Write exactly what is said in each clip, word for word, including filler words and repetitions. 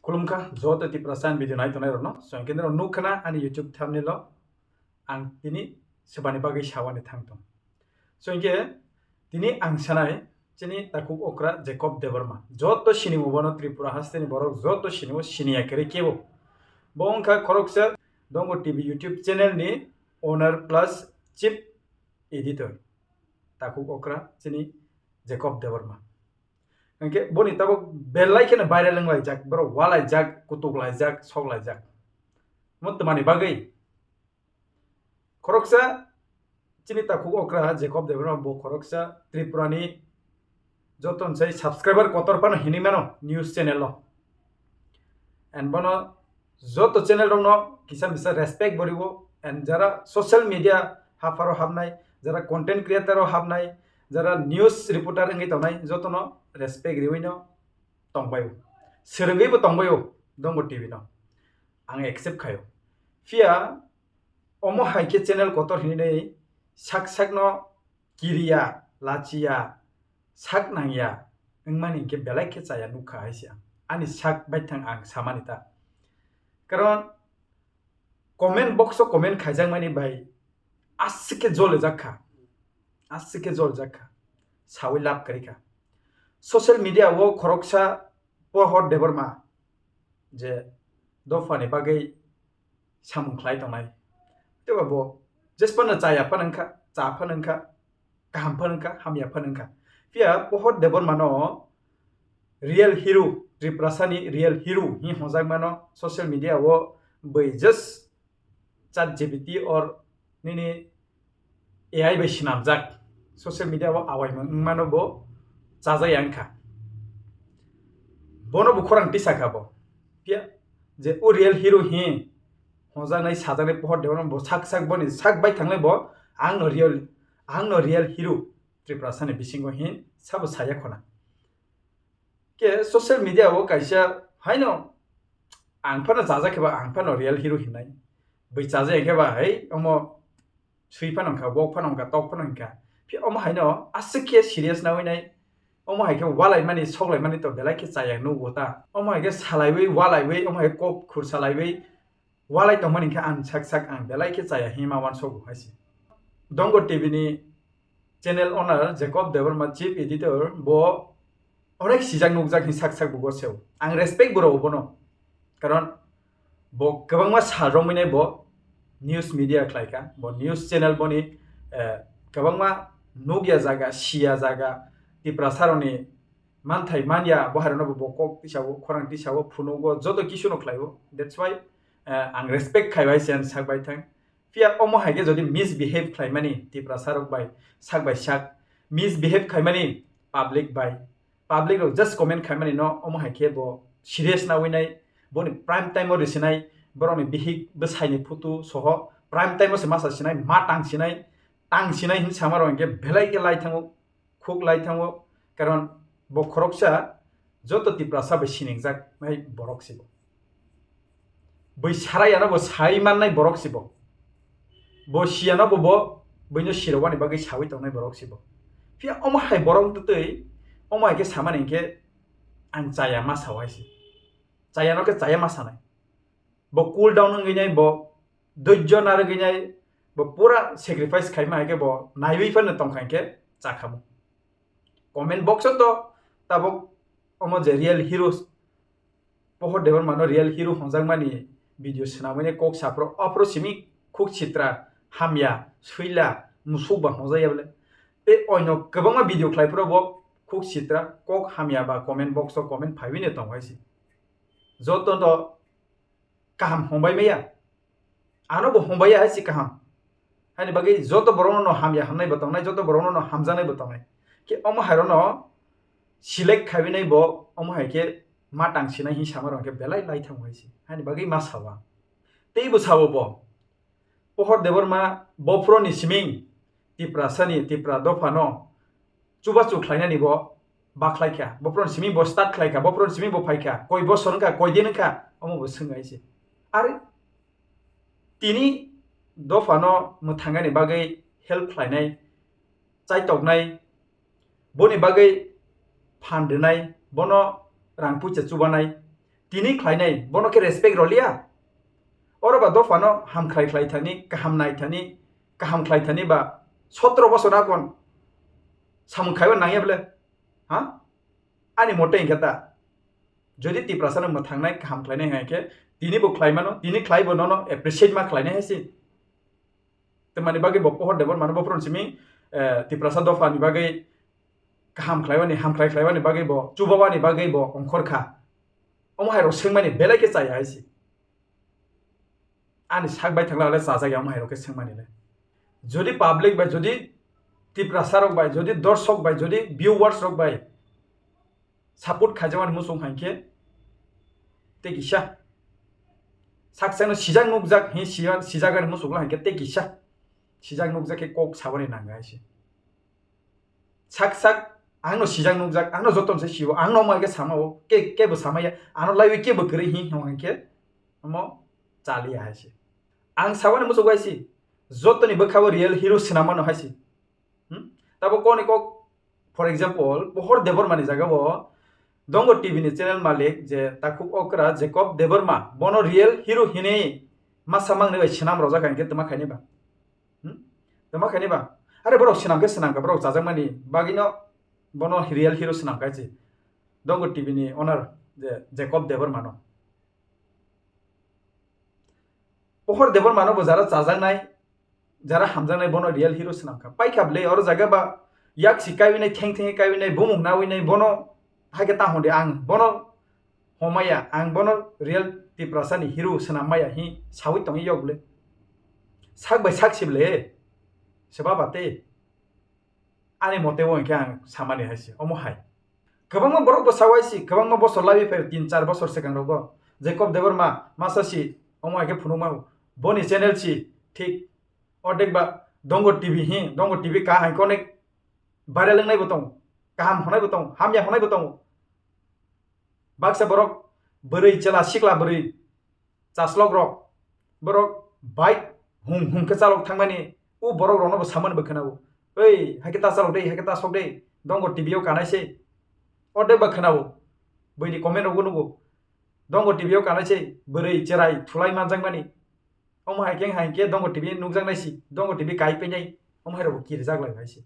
Khulumkha joto Tiprasa ani video nai tongnai rokno. So, hwnkhe norok nukha na ani YouTube thumbnail o ang tini swbani bagwi sawani thang tong. So, hwnkhe tini ang sanai chini takhuk okra Jacob Debbarma. Joto sinimo bono Tripura hasteni borok joto sinimo, siniya kwrwi kebo. Bo wngkha khoroksa Dongo T V YouTube channel ni owner plus chief editor. Takhuk okra chini Jacob Debbarma. Hwnkhe boni tabuk belai kheno viral wnglaijak, borok walaijak, kutuklaijak, soklaijak. Mo twmani bagwi? Khoroksa chini takhuk okra Jacob Debbarma bo khoroksa Tripura ni joto ni sai subscriber kotor phano hinwi mano news channel o. And bono joto channel rokno kisa misa respect bo rwo, and jara social media hapharo habnai, jara content creator o habnai, jara news reporter wngwi tongnai jotono respect riwi no tongbaio, swrwngwi bo tongbaio Dongo T V no ang accept khaio. Phiya omo hai khe channel kotor hinwi sak sakno kiriya, lachiya, sak nangya wngmani hinkhe belai khe chaya nukha hai se ang. Ani sak baithang ang samani ta. Karon comment box o comment khaijakmani bai aswk khe jolijak kha, aswk khe jolijak kha, sawi lab kwrwi kha. Social media o khoroksa Pohor Debbarma je dophani bagwi samung khlai tongnai. Tei bo jesphano chaya phano wngkha, cha phano wngkha, kaham phano wngkha, hamya phano wngkha. Phiya Pohor Debbarmano real hero, Tiprasani real hero hi hwnjakmano social media o bui just ChatGPT or nini A I bai swnamjak social media o awaimung wngmano bo chajaya wngkha. Bono bo khorang tisa kha bo. Phiya je o real hero hi hwnjaknai sajaknai Pohor Debbarma bo sak sak boni sak bai thanglai bo ang no real, ang no real hero Tiprasani bisingo hin sabo saya khona. Khe social media o kaisa haino ang phano chajak khe ba ang phano real hero hinai. Bui chajak khe ba hai omo sui phano wngkha, wok phano wngkha, tok phano wngkha. Phi omo haino aswk khe serious nawi nai. Omo hai khe walai mani, soklai mani to belai khe chaya nugo ta. Omo hai khe salaiwi, walaiwi, omo hai kok khur salaiwi walai tongmani khe ang sak sak ang belai khe chaya hima uansogo hai se. Dongo T V ni channel owner Jacob Debbarma, chief editor, bo onek sijak nukjak hin sak sak bo goseo. Ang respect bo rwo bono. Karon bo kwbangma sal romwi nai bo news media khlai kha. Bo news channel boni, eh, kwbangma nukya jaga, siya jaga, Tiprasa rokni manthai manya, bo hai rokno bo kok tisao, khorang tisao, phunugo, joto kisu no khlaio. That's why, eh, ang respect khai bai se ang sak bai thang. Phiya omo hai khe jodi misbehave khlaimani Tiprasa rok bai sak bai sak, misbehave khlaimani public bai, public rok just comment khaimani no omo hai khe bo serious nawi nai, boni prime time o risinai, borokni bihik bwsaini photo soho prime time o se masa sinai, ma tang sinai, tang sinai hin sama rok hinkhe belai khe lai thango, khuk lai thango, karon bo khoroksa joto Tiprasa bai siningjak nai borok se bo. Bui sarayano bo sai mannai borok se bo. Bo siyano bo, bo buino sirobani bagwi sawi tongnai borok se bo. Phiya omo hai borok wngtwi twi, omo hai khe samani hinkhe ang chaya ma sao hai se. Chayano khe chaya ma sanai. Bo cool down wngwi nai, bo dhoijjo narwgwi nai, bo pura sacrifice khaima hai khe bo naiwi phano tongkha hinkhe chakhamu. Comment box o to tabuk omo je real heroes, Pohor Debbarma no real hero hwnjakmani video swnamwi kok saphuru, aphuru simi khuk sitra, hamya, swila, musuk ba hwnjakya bole. Tei oino kwbangma video khlaiphuru bo khuk sitra, kok hamya ba comment box o comment phaiwi no tongo hai se. Joto to kaham hwnbai maya. Ano bo hwnbai ya hai se kaham. Haini bagwi joto borokno no hamya hwnnai bo tongnai, joto borokno no hamjaknai bo tongnai. Khe omo hai rokno select khaiwi nai bo, omo hai khe ma tang sinai hin sama rok khe belai lai thango hai se. Haini bagwi ma sao ang. Tei bo sao bo. Pohor Debbarma bophuroni siming Tiprasani, Tipra dophano chubachu khlainani bo bakhlai kha. Bophuroni siming bo start khlai kha, bophuroni siming bo phai kha. Koi bosor wngkha, koi din wngkha, omo bo swng hai se. Are tini dophano mwthangani bagwi help khlainai, chaitoknai, boni bagwi phan rwnai, bono rang puisa chubanai, tini khlainai, bono khe respect rwliya? Oro ba dophano hamkhlai khlai thani, kaham nai thani, kaham khlai thani ba sotro bosor akon samung khaiwi nangya bole? Ha? Ani mote hwnkhe ta. Jodi Tiprasano mwthangnai, kaham khlainai hwnkhe, tini bo khlai mano, tini khlai bo nono appreciate ma khlainai hai se. Tamani bagwi bo Pohor Debbarmano bophron simi, eh, Tiprasa dophani bagwi kaham khlaiwani, hamkhlai khlaiwani bagwi bo, chubawani bagwi bo ongkhor kha. Omo hai rok swngmani belai khe chaya hai se. Ani sak bai thangla le chajak ya omo hai rok khe swngmani le. Jodi public bai, jodi Tiprasa rok bai, jodi dorshok bai, jodi viewers rok bai support khaijakmani muchung hai khe tei kisa. Sak sakno sijak nukjak hi sijak, sijak ani muchung la hai khe tei kisa. Sijak nukjak khe kok sabani nang hai se. Sak sak ang no sijak nukjak, ang no joto se sio, ang no omo hai khe sama o, ke, kebo sama ya, ano laiwi kebo kwrwi hi hino hai khe omo chaliya hai se. Ang sabani muchung hai se, jotoni bwkha o real hero swnam mano hai se. Hmm? Tabo koni kok, for example, Pohor Debbarma ni jaga o Dongo T V ni channel malik je takhuk okra Jacob Debbarma, bono real hero hinwi masa mangni bai swnam rojak hai khe tama khaini ba. Hmm? Tama khaini ba. Are borok swnam khe swnam kha, borok chajakmani bagwino bono real hero swnam kha se. Dongo T V ni owner je Jacob Debbarma no. Pohor Debbarma no bo jara chajaknai, jara hamjaknai bono real hero swnam kha. Paikha bwle oro jaga ba yak si kaiwi nai, theng theng kaiwi nai, bumung nawi nai, bono hai khe ta hwn de ang bono homaya, ang bono real Tiprasa ni hero swnam maya hi sawi tongwi yok bwle. Sak bai sak si bwle. Seba ba tei. Ani mote o hwnkhe ang samani hai se, omo hai. Kwbangma borok bo sawi se, kwbangma bosor laiwi phai, tin char bosor swkang rogo. Jacob Debbarma masa si, omo hai khe phunukma bo. Boni channel si, thik. Ordek ba Dongo T V hi, Dongo T V ka hai konek viral wngnai bo tongo. Kaham hwnai bo tongo, hamya hwnai bo tongo. Baksa borok bwrwi chwla sikla bwrwi chaslok rok, borok bike hum hum khe chalok thangmani, o borok rokno bo samani bo khwnao, "Oi, hai khe ta chalok de, hai khe ta sok de, Dongo T V o kanai se." Ode bo khwnao, buini comment rogo nugo, "Dongo T V o kanai se, bwrwi cherai thulai manjakmani." Omo hai khe hai khe Dongo T V nukjaknai si, Dongo T V kai painai, omo hai rok bo kirijak lai hai se.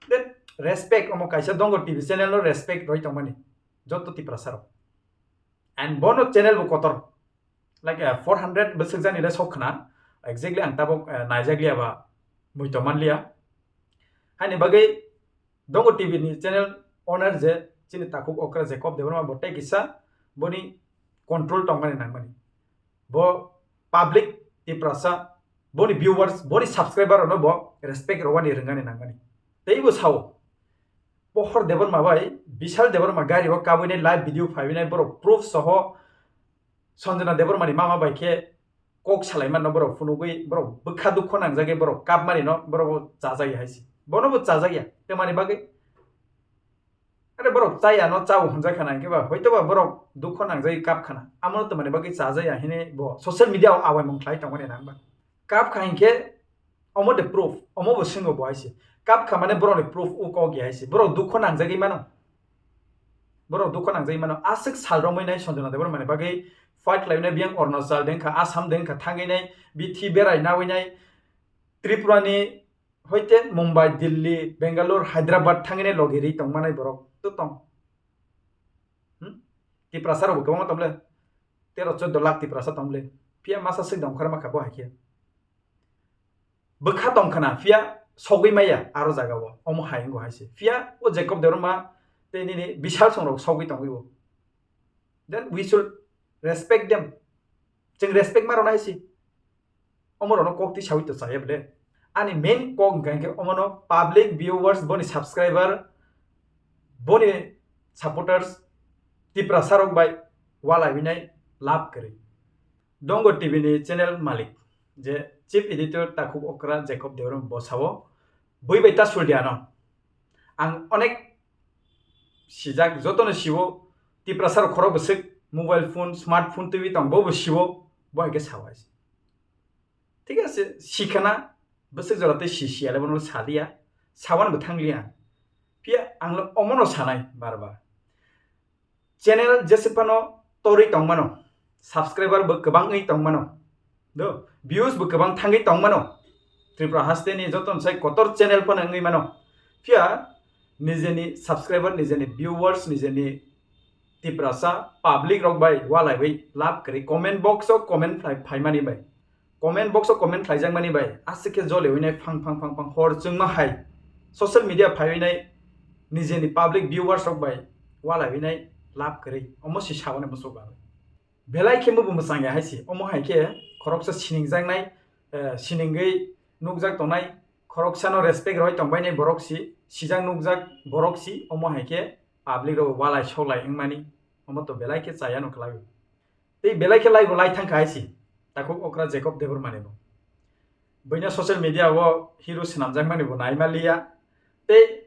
Then respect, omo kaisa Dongo T V channel no respect roi tongmani, joto Tiprasa rok. And bono channel bo kotor. Like, uh, four hundred bwswk jani le sok khna. Exactly ang tabok, uh, naijak liya ba, mui tong man liya. Haini bagwi Dongo T V ni channel owner je chini takhuk okra Jacob Debbarma bo tei kisa boni control tongmani nangmani. Bo public Tiprasa, boni viewers, boni subscriber rokno bo respect rwani rwngani nangmani. Tei bo sao, Pohor Debbarma bai Bishal Debbarma gari o kabui nai live video phaiwi nai borok proof soho Sanjana Debbarma ni mama bai khe kok salai mano borok phunugwi borok bwkha dukho nangjagwi borok kap mani no borok bo chajak ya hai se. Bono bo chajak ya, tei mani bagwi. Are borok chaya no chao hwnjak khana, hwnkhe ba hoito ba borok dukho nangjagwi kap khana. Amo no tongmani bagwi chajaya hini bo social media o awaimung khlai tongmani nang ba. Kap kha hinkhe omo de proof, omo bo swngo bo hai se. Kap kha mane borok ni proof o kok ya hai se. Borok dukho nangjagwi mano. Borok dukho nangjagwi mano. Aswk sal romwi nai Sanjana Debbarma ni bagwi fight khlaiwi nai, biyang Arunachal de wngkha, Assam de wngkha, thangwi nai, bithi berai nawi nai, Tripura ni hoite Mumbai, Delhi, Bangalore, Hyderabad thangwi nai logi ri tong manai borok to tong. Hmm? Tiprasa rok bo kwbangma tong le, tero choddo lakh Tiprasa tong le. Phiya masa swk dong khorma kha bo hai khe. Bwkha tong khna, phiya sogwi maya aro jaga o. Omo hai wngo hai se. Phiya o Jacob Debbarma tei nini Bishal song rok sogwi tongwi o. Then we should respect them. Chwng respect ma rwna hai se. Omo rokno kok twi sawi to chaya bwle. Ani main kok hwnkha hinkhe omono public viewers, boni subscriber, boni supporters, Tiprasa rok bai walaiwi nai love kwrwi. Dongo T V ni channel malik je chief editor takhuk okra Jacob Debbarma bo sao, bui bai ta sul di ano. Ang onek sijak, jotono siwo, Tiprasa rok khorok bwswk mobile phone, smartphone twiwi tong, bo bo siwo, bo hai khe sao hai se. Thik ase, sikhana, bwswk jora tei si siya le bono saliya, sawan bo thangliya. Phiya ang le omono sanai bar bar. Channel jese phano torwi tongmano, subscriber bo kwbangwi tongmano, do views bo kwbang thangwi tongmano. Tripura hasteni joto sai kotor channel phano wngwi mano. Phiya nijeni subscriber, nijeni viewers, nijeni Tiprasa public rok bai walaiwi lab kwrwi comment box o comment phlai phaimani bai, comment box o comment khlaijakmani bai aswk khe joliwi nai phang phang phang phang hor chwngma hai social media phaiwi nai nijeni public viewers rok bai walaiwi nai lab kwrwi omo si saboni bwswk bagwi. Belai khe mubo mwchang ya hai se. Omo hai khe khoroksa siningjaknai, eh, siningwi nukjak tongnai, khoroksano respect roi tongbainai borok si, sijak nukjak borok si, omo hai khe public rok walai soklai wngmani, omo to belai khe chaya no khlai. Tei belai khe laibo lai thangkha hai se, takhuk okra Jacob Debbarma ni bo. Buino social media o hero swnamjakmani bo naima liya. Tei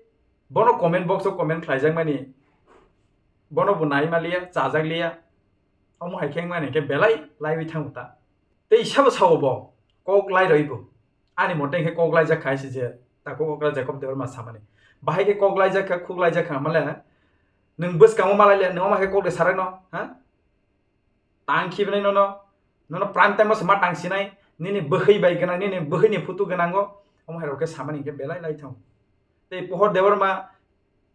bono comment box o comment khlaijakmani bono bo naima liya, chajak liya. Omo hai khe wngmani khe belai laiwi thango ta. Tei sabo sao bo kok lai roi bo. Ani mote khe kok laijak kha hai se je takhuk okra Jacob Debbarma samani. Bahai khe kok laijak kha, khuk laijak kha male. Nwng bwskango malai le, nwng omo hai khe kok de sarai no, ha? Tang khibnai nono, nono prime time o se ma tang sinai, nini bwhwi bai gwnang, nini bwhwi ni photo gwnango, omo hai rok khe samani khe belai lai thango. Tei Pohor Debbarma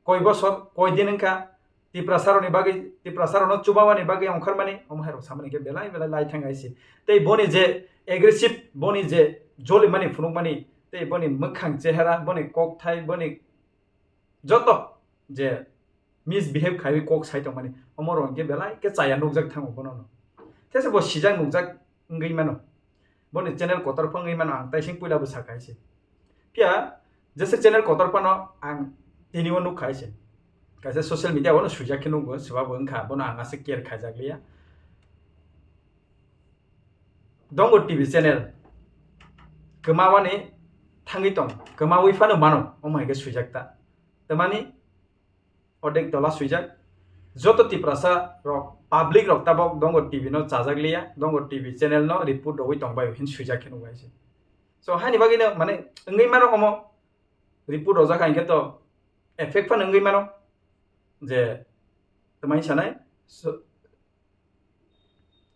koi bosor, koi din wngkha, Tiprasa rokni bagwi, Tiprasa rokno chubamani bagwi ongkharmani, omo hai rok samani khe belai belai lai thang hai se. Tei boni je aggressive, boni je jolimani phunukmani, tei boni mwkhang chehera, boni kokthai, boni joto je misbehave khaiwi kok sai tongmani, omo rok hwnkhe belai khe chaya nukjak thango bono no. Tei se bo sijak nukjak wngwi mano. Boni channel kotor phano wngwi mano, ang taising puila bo sakha hai se. Phiya jesa channel kotor phano ang tini o nukha hai se. Kaisa social media o no swijak khe nugo, swbabo wngkha, bono ang aswk care khaijak liya. Dongo T V channel kwmawani thangwi tong, kwmawi phano mano, omo hai khe swijak ta. Tamani odek tola swijak. Joto Tiprasa rok, public rok tabok Dongo T V no chajak liya, Dongo T V channel no report rogwi tong bai hin swijak khe nugo hai se. So, haini bagwi no, mane, wngwi mano omo report rojak hai khe to effect phano wngwi mano je, tamani sanai, so,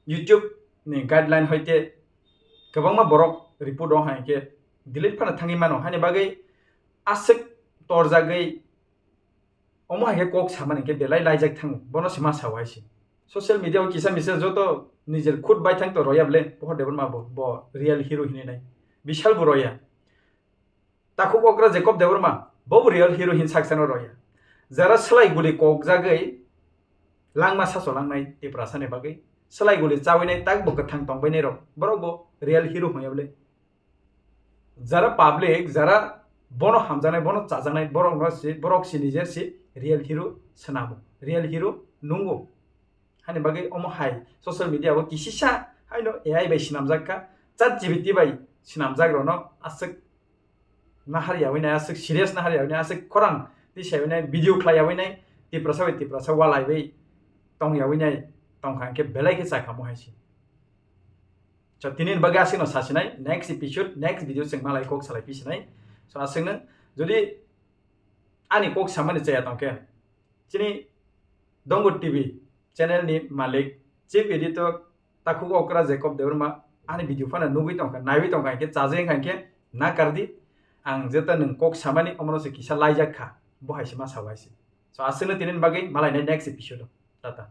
YouTube ni guideline hoite kwbangma borok report o hai khe delete phano thangwi mano, haini bagwi aswk torjagwi omo hai khe kok samani khe belai laijak thango, bono se ma sao hai se. Social media o kisa misa joto nijer khud bai thang to roya bole, Pohor Debbarma bo, bo real hero hinwi nai, Bishal bo roya. Takhuk okra Jacob Debbarma, bo real hero hin saksa no roya. Jara swlai guli kok jagwi langma saso langnai Tiprasa ni bagwi, swlai guli chawi nai tak bo kwthang tong bai nai rok, borok bo real hero hwnya bole. Jara public, jara bono hamjaknai, bono chajaknai, borok no si, borok si nijer si real hero swnamo, real hero nungo. Hani bagwi omo hai social media o kisisa haino A I bai swnamjak kha, Chat G P T bai swnamjak rokno aswk nahar yawi nai, aswk serious nahar yawi nai, aswk khorang tisai yawi nai, video khlai yawi nai, Tiprasa bai Tiprasa walai bai tong yawi nai, tong kha hwnkhe belai khe chakha mo hai se. So, tini ni bagwi aswkno sasinai, next episode, next video chwng malai kok salai pisinai. So, aswkno, jodi ani kok samani chaya tongkhe, chini Dongo T V channel ni malik, chief editor, takhuk okra Jacob Debbarma, ani video phano nugwi tongkha, naiwi tongkha, hinkhe chajak hinkhe nakardi, ang jeta nwng kok samani, omono se kisa laijak kha, bo hai se ma sao hai se. So, aswkno tini ni bagwi, malai nai next episode o. Tata.